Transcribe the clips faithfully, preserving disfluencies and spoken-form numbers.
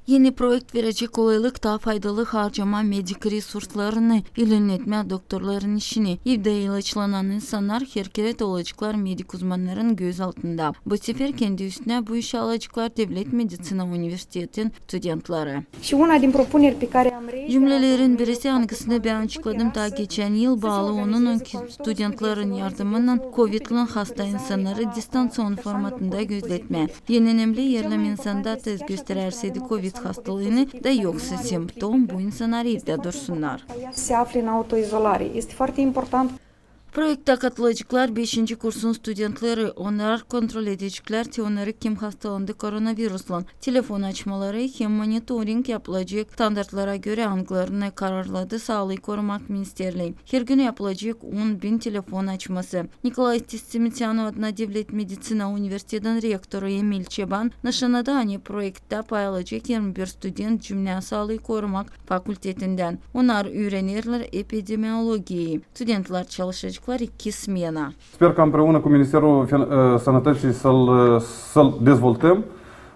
Eni proekt verecek kolaylık, taa faydalı harcamaa medik resurslarını, ilerletmää doktorların işini, evdä ilaçlanan insannar herkerä olaceklar medik uzmannarın göz altında. Bu sefer kendi üstünä bu işi alaceklar Devlet meditsina universitetin studentleri. Cümlelerin birisi, angısını bän açıkladım taa geçän yıl, baalı onunnan ki studentların yardımınnan kovidlän hasta insannarı distanţion formatında gözletmää. En önemli, eer insanda test gösterärsä kovid hastalıını da yoksa simptom, bu insannar evdä dursunnar. Proektä katılaceklar beşinci kursun studentleri. Onnar kontrol edeceklär te onnarı, kim hastalandı koronaviruslan. Telefon açmaları hem monitoring yapılacek standartlara görä, angılarını kararladı Saalıı korumak ministerlii. Hergün yapılacek on bin telefon açması. Nikolay Tistimitsyanov adına Devlet meditsina universitetin rektoru Emil Çeban nışannadı, ani proektä pay alacek irmi bir student cümnä saalıı korumak fakultetindän. Onnar üürenerlär epidemiologiyayı. Studentlär çalışaceklar iki smena. Sper cã împreunã cu Ministerul Fin- e, Sănătății să-l, să-l dezvoltăm,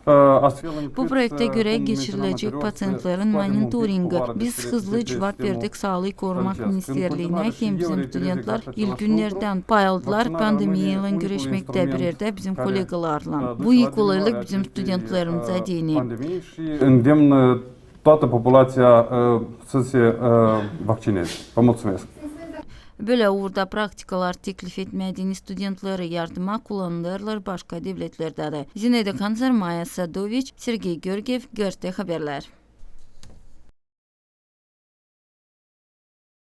e, astfel încât, e, cum menționam anterior, să scoatem un pic problema. Bu proektä görä geçirilecek paţientlerin monitoringı. Biz hızlı cuvap verdik Saalıı korumak ministerliinä hem bizim studentlär ilk günnerdän pay aldılar pandemiyaylan görüşmektä bir erdä bizim kolegalarlan. Bu ii kolaylık bizim studentlerimizä deyni. Pandemii și îndemn toată populația, e, să se, e, vaccineze. Vă mulțumesc! Bölä uurda praktikalar teklif etmää deyni studentleri yardıma kullanılêrlar başka devletlerdä dä. Zinaida Kanzar, Maya Sadoviç, Sergey Georgiev, GRT Haberlär.